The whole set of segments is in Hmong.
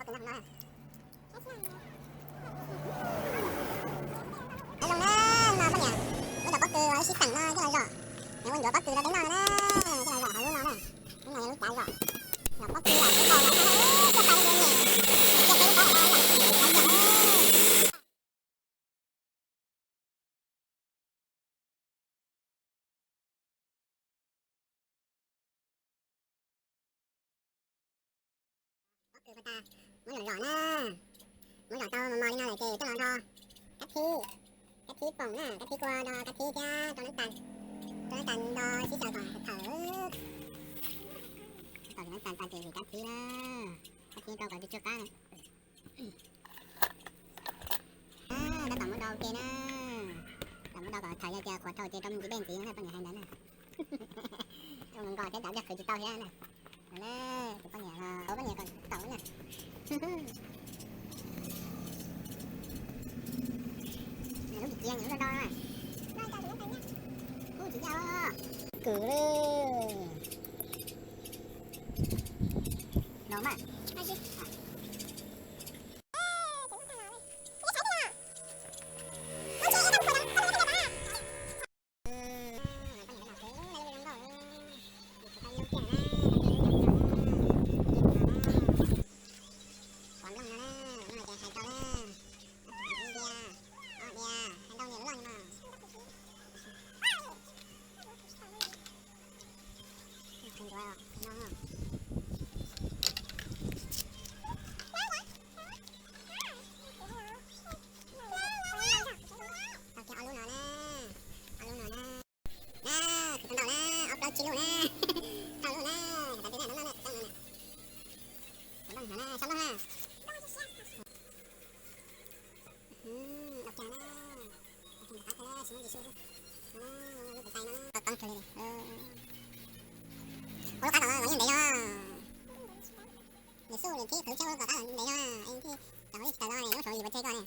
Tus no no. Zoo na, no poj niam, muab cov pob kws ib sib teem no coj los zom, nws ua ncuav pob kws rau peb noj no na, coj los zom hauv lub no na. Lub no yog lub cav zom, zom pob kws zom tau na, tuaj pais rau peb niam, cia peb lub pob los zom. Pob kws tas, muab zom zom na, muab zom tau mos mos li no lawm ces coj los nrho kab thib, kab thib poom na, kab thib kua nrho kab thib thiab rau nab tas, rau nab tas nrho sib xyaw kom thawm. Tau nab tas tas ces kab thib na, kab thib rau kom tsw tsw qab. Tab tom muab do ua ke na, tab tom muab do kom thawm yog tias qhuav thauj ces rau me ntsis dej ntxiv na, poj niam hais ntawd na. Mus nkaus thiab cov dej qhwv tsis tau thiab na. Tus poj niam los tus poj niam kom tau na. Lub tsis cia, lub do do na. Kub tsis ya, kws li. Los mas. Tau kiag ob lub no na, ob lub no na. Na, khwv tau ntau na, ob plaub tsib lub na, tau lub na, tau tib na, no na, tau no na. Tau lub no na, tau lub na. Dau kiag na, dau kiag ntawm qab kawg na, tsis muaj ntsis su xwb. No na, lub tais no na, tau tau kawg li. Ua lub qab tom no los yeej ntev yog. Nws xub nws thib qhwv thiab ua lub tom qab los ntev yog, es thiaj tau ib tsis tau los ne, lub saum yim pov tseg koj ne.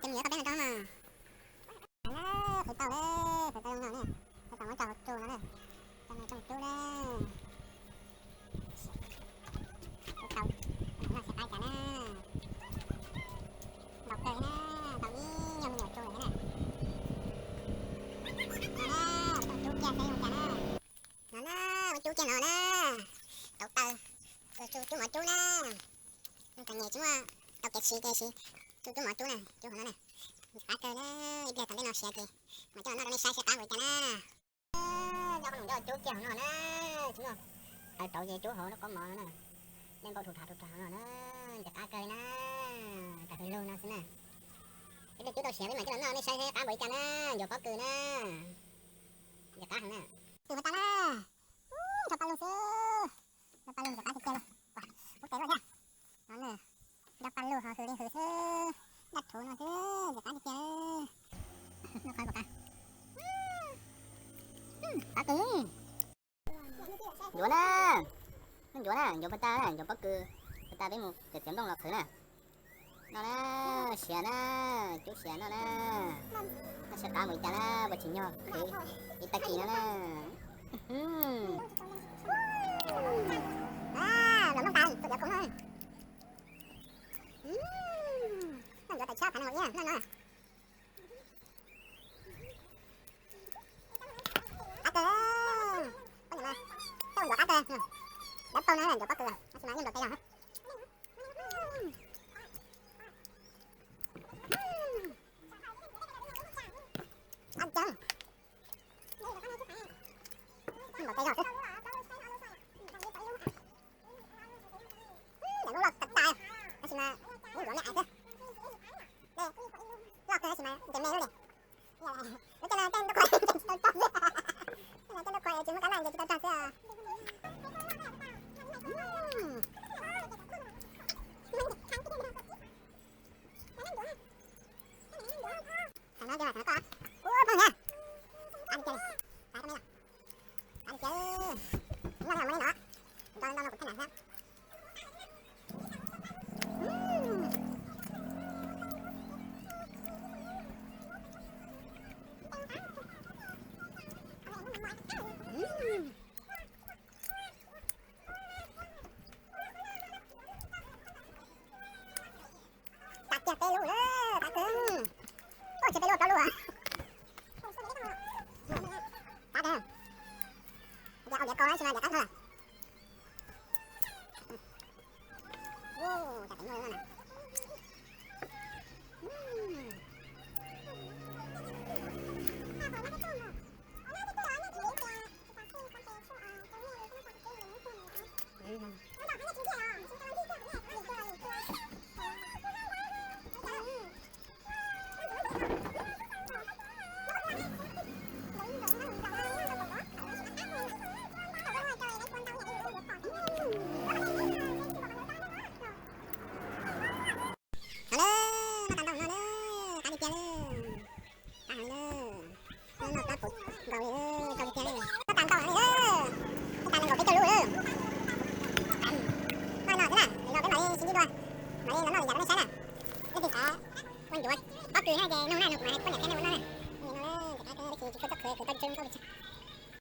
Ces nws yuav tau peb no rau mas. Qhwv tau, qhwv tau zoo no ne, qhwv tau muab coj hauv tsu no na, coj no coj cub na. Qhwv tau, no xyov qab cas na. Ntau kawg na, tau ib nyuag me nyuam tsu lawm thiab na. No na, coj cub kiag seb zoo cas na. No na, muab cub kiag no na. Tau taw, cub mov cub na. Tau nyem tsis muaj, tau kev siv kev siv, cub cub mov cub na, cub hauv no na. Qab kawg na, ib pliag tom ntej no siav ces mam coj los noj rau nej saib seb qab npaum li cas na. Nyob qhov nus nyob cub kiag hauv no na, tsis muaj taw rauv ces cub hauv lub kaub mov no na. Dej npau rhuv rhav rhuv rhav hauv no na, ntxim qab kawg li na. Tam hws lug no xwb na. Ib pliag cub tau siav peb mam coj los noj nej saib seb qab npaum li cas na, ncuav pob kws na. Ntxim qab heev na. Tus tas na, nrog paj lug xwb, nrog paj lug ntxim qab tiag tiag li. Ua tes luaj thiab. No na, nrog paj lug ho hws li hws xwb, daj rhuv no xwb, ntxim qab tiag tiag. Noj qhov puas qab? Qab kawg. Ncuav na, ncuav na, ncuav puag ta na, ncuav pob kws, puag ta peb mus txiav txiav nplooj los qhwv na. No na, siav na, cub siav no na. Noj seb qab npaum li cas na, puas tsim nyog qhwv ib tag kis no na. Los nplooj tas, tus cov khoom no. Noj ncuav tas tshab phav no iab noj no. Qab kawg, poj niam mas, coj ncuav qab kawg, dawb paug no ncuav pob kws, tab sis mas yeej nplaum tes yog. Qab ceev, nplaum tes yog xwb. Lawv lub loj tas tas, tab sis mas yeej ncuav me ais xwb. Loj kawg tab sis mas ntev me lub li. Lub caij no tej ntuj qhua ces tsis tau rog xwb. Tej ntuj qhua ces tsis muaj kab laj ces tsis tau rog xwb. Tau tab sis mas nram qab ntau lawm. Ua cas teev luaj na. No lawm, no tas ntau no lawm, qab tiag tiag lawm. Qab heev li lawm. No no plab puv nkaus li lawm, rau tiag tiag lawm. No tas ntau no li lawm. No tas nees nkaum peb caug lub lawm. No no xwb na, lwm zaus peb mam li sib ntsib dua, mam li los noj lwm yam rau nej saib na. Leej twg xav ua ncuav pob kws na ces nug na, nug kuv mam hais poj niam thiab nej ua noj na. No lawm, rov qab peb tsis tsis tshua txawj qhwv, qhwv tau tsis tshua zoo nkauj pes tsawg.